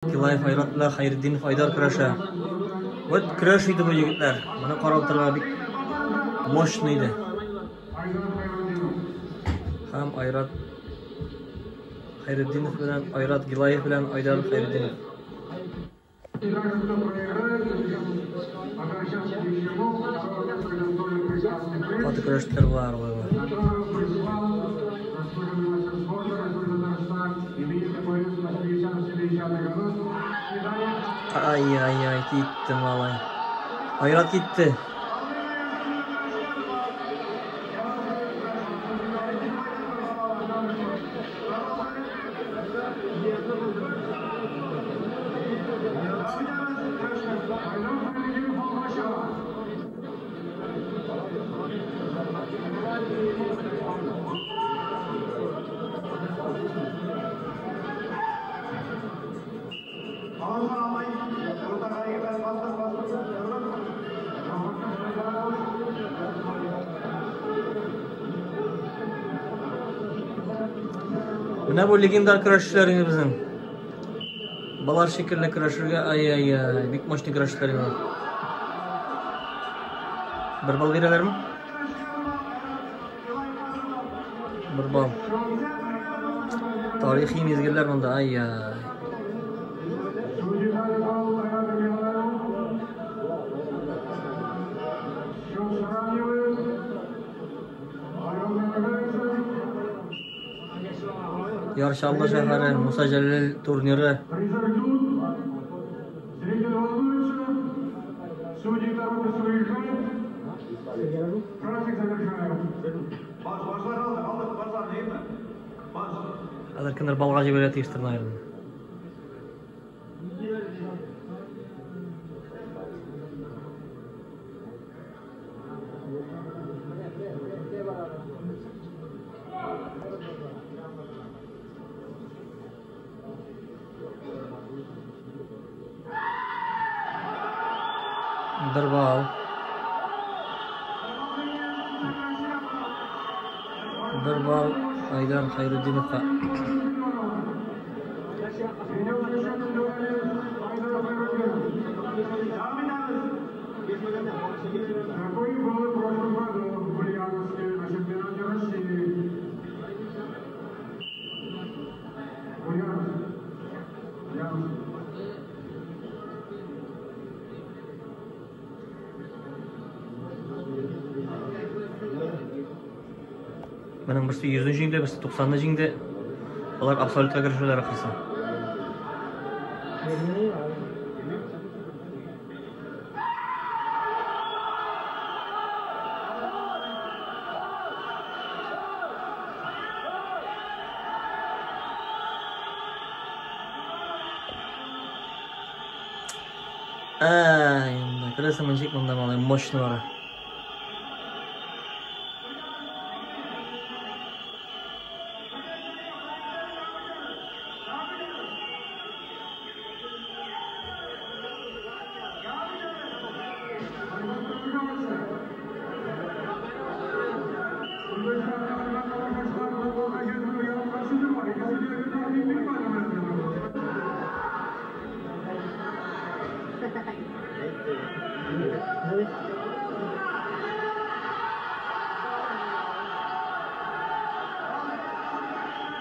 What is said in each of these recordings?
Килаев Айрат белән Хәйретдинов Айдар көрәшә. Вот көрәш иде бу егетләр. Моны карап торырга бик мощный иде. Һәм Айрат Хәйретдинов белән Айрат Гилаев белән Айдар Хәйретдинов. Каты көрәштеләр болар. Ай-ай-ай, китте малай. Айрат китте. Менә бу легендар көрәшчеләр инде безнең. Балар шикелле көрәшергә, ай-ай-ай, бик мощный көрәшчеләр инде. Бер балл бирәләрме? Бер балл. Тарихи мизгелләр монда, ай-ай. Яр Чаллы шәһәре, Муса Җәлил турниры. Хәзер кемдер балга җибәрергә тиештер, наверное. Бер балл. Бер балл Айдар Хайрутдиновка. Такой был в прошлом году в Ульяновске на чемпионате России. Ульяновск. Ульяновск. Моның берсе 100-не җиңде, берсе 90-ны җиңде. Алар абсолютка көрәшәләр ахрысы. Ай, монда күрәсең, ничек монда малай мощный бара.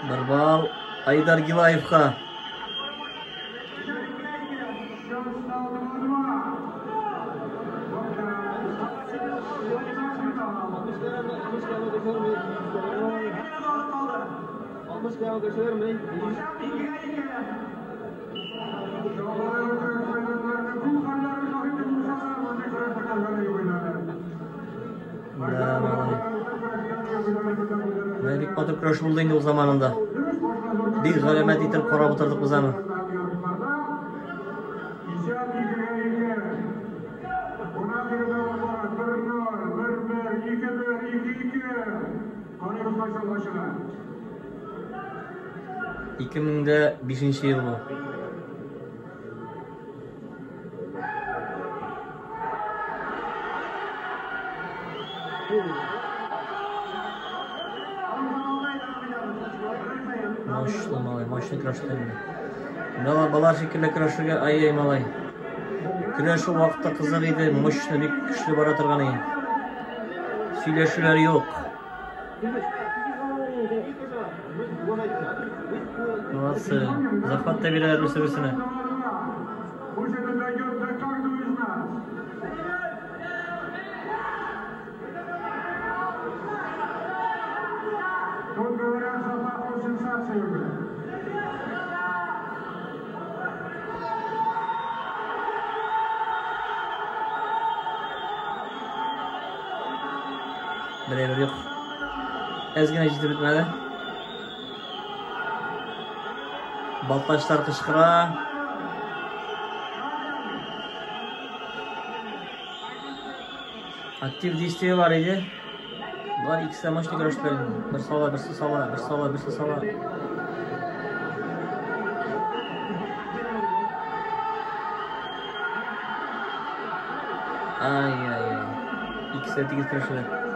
Бер балл Айдар Гилаевка. Счет стал 2-2. Вот так. Да, малай. Менә бик матур көрәш булды инде ул заманында. Бик галәмәт итеп карап утырдык без аны. 2005 ел бу. Мощно, малай, мощный көрәштер инде. Менә балар шикелле көрәшергә, ай-яй, малай. Көрәш ул вакытта кызык иде, мощно, бик көчле бара торган иде. Сөйләшүләр юк. Молодцы. Захват та бирәләр берсе-берсенә. Пусть это дойдет до каждого из нас. Тут говорят, запахло сенсацией уже. Бер юк. Әз генә җитеп бетмәде. Балтачлар кычкыра. Актив действие бар иде. Болар икесе дә мощный көрәштеләр инде. Бер сала, берсе сала, бер сала, берсе сала. Ай-яй-яй. Икесе дә тигез көрәшәләр.